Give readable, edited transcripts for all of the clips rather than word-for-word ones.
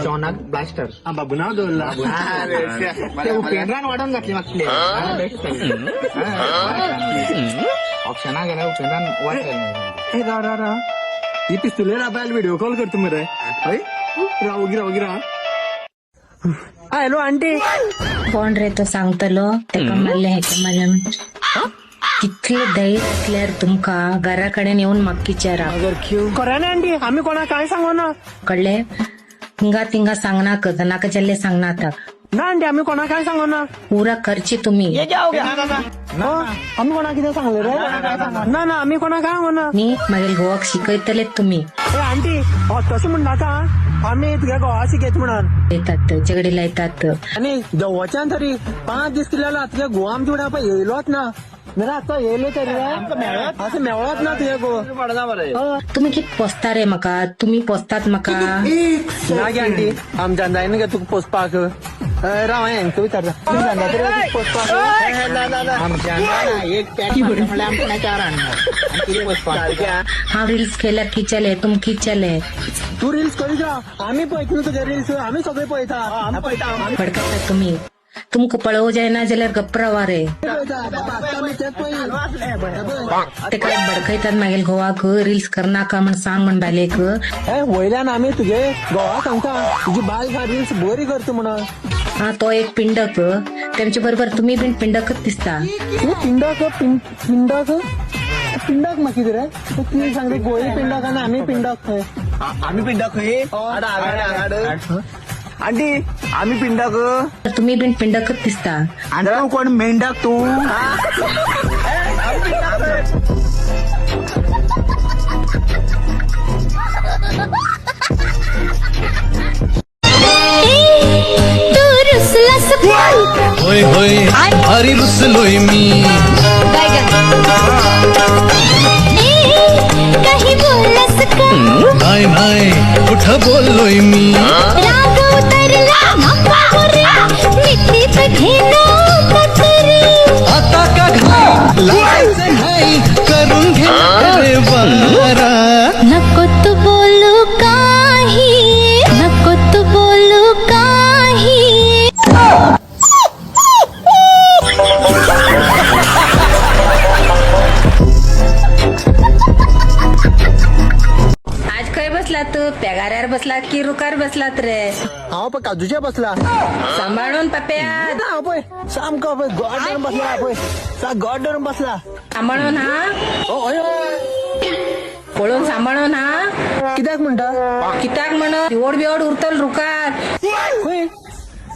शोनाक blaster. हा बाबू नाव दवरला. ते उपेंद्रान वाडोवन घातली म्हाका प्लेयर बेस्ट. ऑप्शना गेल्या उपेंद्रान वाट घाली. ए राव राव राव, ही पिस्तुले बायल व्हिडिओ कॉल करता मरे. हय राव, ओगी राव, ओगी राव. Hello aunty. कोण रे तो सांगतलो तेका मारले हेका मारले म्हण. कितले धैर्य असल्यार तुमका घरा कडेन येवन म्हाका विचारा. खरें न्ही आंटी, आमी कोणाक कांय सांगना. कळ्ळे? हिंगा तिंगा सांगनाक, नाका जाल्ले सांगनाका. ना आंटी, आमी कोणाक कांय सांगना. पुरा करची तुमी. आमी कोणाक कितें सांगले रे? ना ना, आमी कोणाक काय सांगना. न्ही मागीर घोवाक शिकयतले तुमी. ए आंटी, तशें म्हणनाका, आमी तुगे घोवा शिकयत म्हणून. येतात झगडी लायतात. आनी जवळच्यान तरी 5 दीस कितें जाला, तुगे घोव आमचे फुडें पळय येयलोच ना. नाल्यार आतां येयलो तरी असं मेवळोच ना तुगे घोव. तुमी कित पोसता रे म्हाका? तुमी पोसतात म्हाका? ना गे आंटी, आमच्यान जायना गे तुका पोसपाक. राव, हांवें हांकां विचारता, तुमच्यान जाता रे तुका पोसपाक? आमच्यान ना, एक पॅक म्हणल्यार आमकां 4 हाडणार कितें बसपाक. हांव रिल्स केल्यार किचले तुम किचले. तूं रिल्स करीत राव, आमी पळयत न्हू तुगे रिल्स, आमी सगळे पळयता, आमी पळयता, आमी फडकतात तुमी. तुमकां पळोवं जायना जाल्यार गप्प रावा रे. पळयता. आतां आमी तेच पळय. तेका भडकयतात मागीर घोवाक, रिल्स करनाका म्हण सांग म्हण बायलेक. ए वयल्यान आमी तुगे घोवा सांगता, तुजी बायल का रिल्स बरी करता म्हणून. हा तो एक पिंडक, तेमचे बरोबर तुम्ही बीन पिंडकच दिसता. तूं पिंडक पिंडक पिंडक म्हाका कितें रे? तूं सांगता गोंय पिंडक आनी आमी पिंडक खंय. आमी पिंडक खंय? आंटी आमी पिंडक. तुम्ही बीन पिंडकच दिसता. आनी तूं कोण मेंढक तूं? होय होय, अरे रुसलोय मी. काही बोललास का? नाही नाही, कुठं बोललोय मी? राग उतरला मिठीत घेणं रे. आता का घाई लागायचं घाई, करून घे रे वारा. नको तू बोलू काही, नको तू बोलू काही. आज खंय बसलात? पेगाऱ्यार बसलात की रुकार बसलात रे? हांव पळय काजूच्या बसला. सांबाळून पप्या. ना पळय सामको पळय गोड धरून बसला, पळय सा गोड धरून बसला. सांबाळून हा. हय हय. पळोवन सांबाळून हा. कित्याक म्हणटा? कित्याक म्हण दिवड बिवड उरतल रुकार. खंय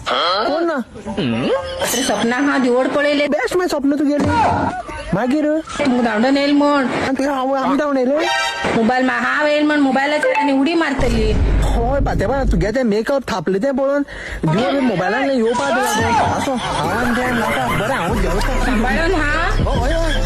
कोण ना? रात्री सपनाक हांव दिवड पळयले. बेस्ट मागीर स्वप्न तुगेलें मागीर. तुमकां धांवडून येयल म्हण. आनी तुका हांव आमी धांवन येयले. मोबायल हांव येयल म्हण मोबायलाचेर आनी उडी मारतली. हय पाते पा, तुगे तें मेकअप थापले तें पळोवन दिवड मोबायलान येवपाक लागलो. असो हांव आनी तें नाका बरें, हांव देंवता. सांबाळून हा. हय हय.